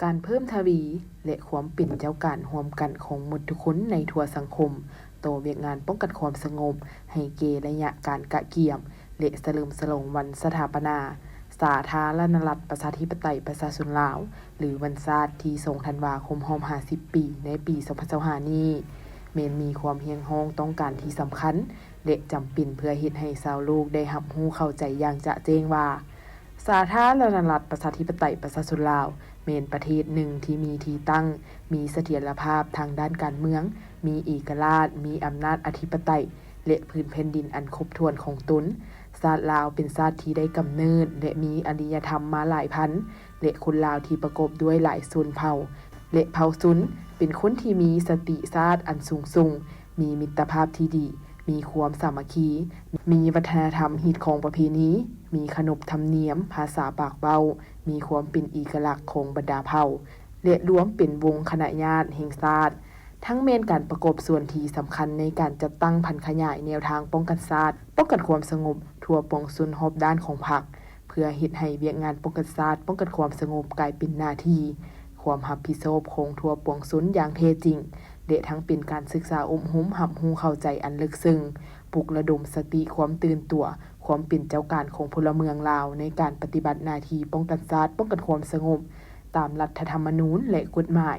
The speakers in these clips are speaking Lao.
ການເພີ່ມທະວີ ແລະ ຄວາມເປັນເຈົ້າການຮ່ວມກັນຂອງໝົດທຸກຄົນໃນທົ່ວສັງຄົມ ຕໍ່ວຽກງານປ້ອງກັນຄວາມສະຫງົບ ໃຫ້ແກ່ໄລຍະການກະກຽມ ແລະ ສະເຫຼີມສະຫຼອງວັນສະຖາປະນາ ສາທາລະນະລັດ ປະຊາທິປະໄຕ ປະຊາຊົນລາວ ຫຼື ວັນຊາດ ທີສອງ ທັນວາ ຄົບຮອບ ຫ້າສິບ ປີ ໃນປີ ສອງພັນຊາວຫ້າ ນີ້ ແມ່ນມີຄວາມຮຽກຮ້ອງຕ້ອງການທີ່ສຳຄັນ ແລະ ຈຳເປັນເພື່ອເຮັດໃຫ້ຊາວໂລກໄດ້ຮັບຮູ້ເຂົ້າໃຈຢ່າງຈະແຈ້ງວ່າ ສາທາລະນະລັດ ປະຊາທິປະໄຕ ປະຊາຊົນລາວ ແມ່ນປະເທດໜຶ່ງທີ່ມີທີ່ຕັ້ງ, ມີສະຖຽນລະພາບທາງດ້ານການເມືອງ, ມີເອກະລາດ, ມີອຳນາດອະທິປະໄຕ ແລະ ພື້ນແຜ່ນດິນອັນຄົບຖ້ວນຂອງຕົນ. ຊາດລາວເປັນຊາດທີ່ໄດ້ກຳເນີດ ແລະ ມີອາລິຍະທຳມາຫຼາຍພັນ ແລະ ຄົນລາວທີ່ປະກອບດ້ວຍຫຼາຍຊົນເຜົ່າ ແລະ ເຜົ່າຊົນ ເປັນຄົນທີ່ມີສະຕິຊາດອັນສູງສົ່ງ, ມີມິດຕະພາບທີ່ດີ, ມີຄວາມສາມັກຄີ, ມີວັດທະນະທຳຮີດຄອງປະເພນີ, ມີຂະໜົບທຳນຽມ, ພາສາປາກເວົ້າ, ມີຄວາມເປັນເອກະລັກຂອງບັນດາເຜົ່າ ແລະ ລວມເປັນວົງຄະນະຍາດແຫ່ງຊາດ, ທັງແມ່ນການປະກອບສ່ວນທີ່ສຳຄັນໃນການຈັດຕັ້ງຜັນຂະຫຍາຍແນວທາງປ້ອງກັນຊາດ, ປ້ອງກັນຄວາມສະຫງົບທົ່ວປວງຊົນຮອບດ້ານຂອງພັກ, ເພື່ອເຮັດໃຫ້ວຽກງານປ້ອງກັນຊາດ, ປ້ອງກັນຄວາມສະຫງົບກາຍເປັນໜ້າທີ່, ຄວາມຮັບຜິດຊອບຂອງທົ່ວປວງຊົນຢ່າງແທ້ຈິງ ແລະ ທັງເປັນການສຶກສາອົບຮົມຮັບຮູ້ເຂົ້າໃຈອັນເລິກເຊິ່ງ, ປຸກລະດົມສະຕິຄວາມຕື່ນຕົວ, ຄວາມເປັນເຈົ້າການຂອງພົນລະເມືອງລາວໃນການປະຕິບັດໜ້າທີ່ປ້ອງກັນຊາດ, ປ້ອງກັນຄວາມສະຫງົບ ຕາມລັດຖະທຳມະນູນ ແລະ ກົດໝາຍ,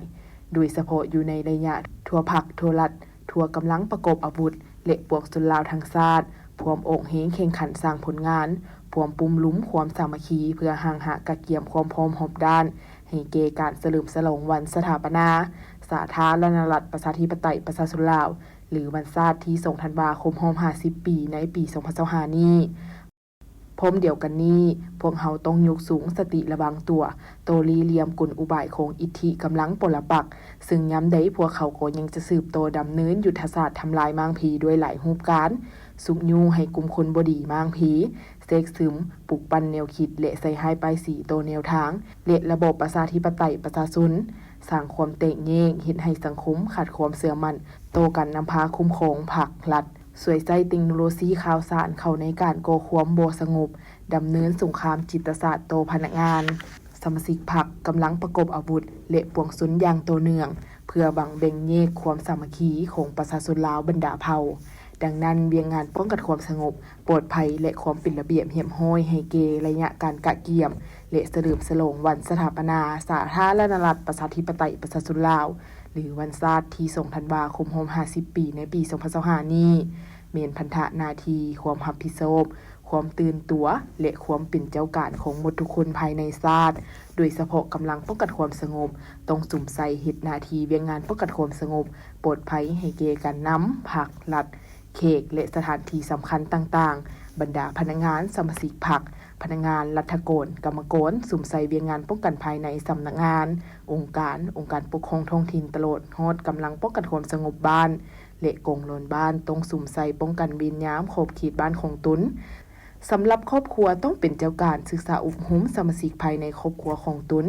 ໂດຍສະເພາະຢູ່ໃນໄລຍະທົ່ວພັກ, ທົ່ວລັດ, ທົ່ວກຳລັງປະກອບອາວຸດ ແລະ ປວງຊົນລາວທັງຊາດ ພວມອອກແຮງແຂ່ງຂັນສ້າງຜົນງານ, ພວມປຸ້ມລຸມຄວາມສາມັກຄີ ເພື່ອຮ່າງຮະກະກຽມຄວາມພ້ອມຮອບດ້ານ ໃຫ້ແກ່ການສະເຫຼີມສະຫຼອງວັນສະຖາປະນາ ສາທາລະນະລັດ ປະຊາທິປະໄຕ ປະຊາຊົນລາວ ຫຼື ວັນຊາດ ທີສອງ ທັນວາ ຄົບຮອບ ຫ້າສິບ ປີ ໃນປີ ສອງພັນຊາວຫ້າ ນີ້. ພ້ອມດຽວກັນນີ້, ພວກເຮົາຕ້ອງຍົກສູງສະຕິລະວັງຕົວຕໍ່ຫຼີ່ຫຼ່ຽມກົນອຸບາຍຂອງອິດທິກຳລັງປໍລະປັກ, ເຊິ່ງຍາມໃດພວກເຂົາກໍຍັງຈະສືບຕໍ່ດຳເນີນຍຸດທະສາດທຳລາຍມ້າງເພດ້ວຍຫຼາຍຮູບການ, ຊຸກຍູ້ໃຫ້ກຸ່ມຄົນບໍ່ດີມ້າງເພ, ແຊກຊຶມ, ປຸກປັ່ນແນວຄິດ ແລະ ໃສ່ຮ້າຍປ້າຍສີຕໍ່ແນວທາງ ແລະ ລະບອບປະຊາທິປະໄຕປະຊາຊົນ, ສ້າງຄວາມແຕກແຍກ, ເຮັດໃຫ້ສັງຄົມຂາດຄວາມເຊື່ອໝັ້ນຕໍ່ການນຳພາຄຸ້ມຄອງພັກລັດ. ສວຍໃຊ້ເຕັກໂນໂລຊີຂ່າວສານເຂົ້າໃນການກໍ່ຄວາມບໍ່ສະຫງົບ, ດຳເນີນສົງຄາມຈິດຕະສາດຕໍ່ພະນັກງານ, ສະມາຊິກພັກ, ກຳລັງປະກອບອາວຸດ ແລະ ປວງຊົນຢ່າງຕໍ່ເນື່ອງ, ເພື່ອຫວັງແບ່ງແຍກຄວາມສາມັກຄີຂອງປະຊາຊົນລາວບັນດາເຜົ່າ. ດັ່ງນັ້ນ, ວຽກງານປ້ອງກັນຄວາມສະຫງົບ, ປອດໄພ ແລະ ຄວາມເປັນລະບຽບຮຽບຮ້ອຍໃຫ້ແກ່ໄລຍະການກະກຽມ ແລະ ສະເຫຼີມສະຫຼອງວັນສະຖາປະນາສາທາລະນະລັດ ປະຊາທິປະໄຕ ປະຊາຊົນລາວ ຫຼື ວັນຊາດ ທີສອງ ທັນວາ ຄົບຮອບ ຫ້າສິບ ປີ ໃນປີ ສອງພັນຊາວຫ້າ ນີ້ ແມ່ນພັນທະໜ້າທີ່, ຄວາມຮັບຜິດຊອບ, ຄວາມຕື່ນຕົວ ແລະ ຄວາມເປັນເຈົ້າການຂອງໝົດທຸກຄົນພາຍໃນຊາດ, ໂດຍສະເພາະກຳລັງປ້ອງກັນຄວາມສະຫງົບ ຕ້ອງສຸມໃສ່ເຮັດໜ້າທີ່ວຽກງານປ້ອງກັນຄວາມສະຫງົບ, ປອດໄພໃຫ້ແກ່ການນຳ, ພັກ, ລັດ, ແຂກ ແລະ ສະຖານທີ່ສຳຄັນຕ່າງໆ, ບັນດາພະນັກງານ, ສະມາຊິກພັກ, ພະນັກງານ, ລັດຖະກອນ, ກຳມະກອນ, ສຸມໃສ່ວຽກງານປ້ອງກັນພາຍໃນສຳນັກງານ, ອົງການ, ອົງການປົກຄອງທ້ອງຖິ່ນ, ຕະຫຼອດຮອດກຳລັງປ້ອງກັນຄວາມສະຫງົບບ້ານ ແລະ ກອງຫຼອນບ້ານ ຕ້ອງສຸມໃສ່ປ້ອງກັນເວນຍາມຂອບເຂດບ້ານຂອງຕົນ. ສຳລັບຄອບຄົວຕ້ອງເປັນເຈົ້າການສຶກສາອົບຮົມສະມາຊິກພາຍໃນຄອບຄົວຂອງຕົນ,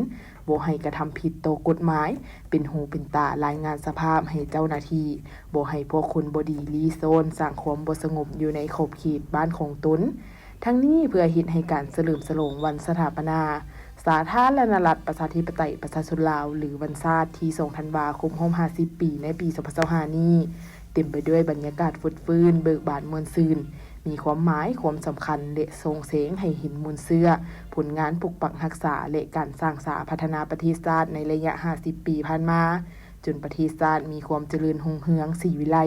ບໍ່ໃຫ້ກະທຳຜິດຕໍ່ກົດໝາຍ, ເປັນຫູເປັນຕາລາຍງານສະພາບໃຫ້ເຈົ້າໜ້າທີ່, ບໍ່ໃຫ້ພວກຄົນບໍ່ດີລີ້ຊ້ອນສ້າງຄວາມບໍ່ສະຫງົບຢູ່ໃນຂອບເຂດບ້ານຂອງຕົນ. ທັງນີ້ເພື່ອເຮັດໃຫ້ການສະເຫຼີມສະຫຼອງວັນສະຖາປະນາ ສາທາລະນະລັດ ປະຊາທິປະໄຕ ປະຊາຊົນລາວ ຫຼື ວັນຊາດ ທີສອງ ທັນວາ ຄົບຮອບ ຫ້າສິບ ປີ ໃນປີ ສອງພັນຊາວຫ້າ ນີ້ ເຕັມໄປດ້ວຍບັນຍາກາດຟົດຟື້ນ, ເບີກບານ, ມ່ວນຊື່ນ, ມີຄວາມໝາຍ, ຄວາມສຳຄັນ ແລະ ສ່ອງແສງໃຫ້ເຫັນມູນເຊື້ອ, ຜົນງານປົກປັກຮັກສາ ແລະ ການສ້າງສາພັດທະນາປະເທດຊາດໃນໄລຍະ ຫ້າສິບ ປີຜ່ານມາ, ຈົນປະເທດຊາດມີຄວາມຈະເລີນຮຸ່ງເຮືອງສີວິໄລ.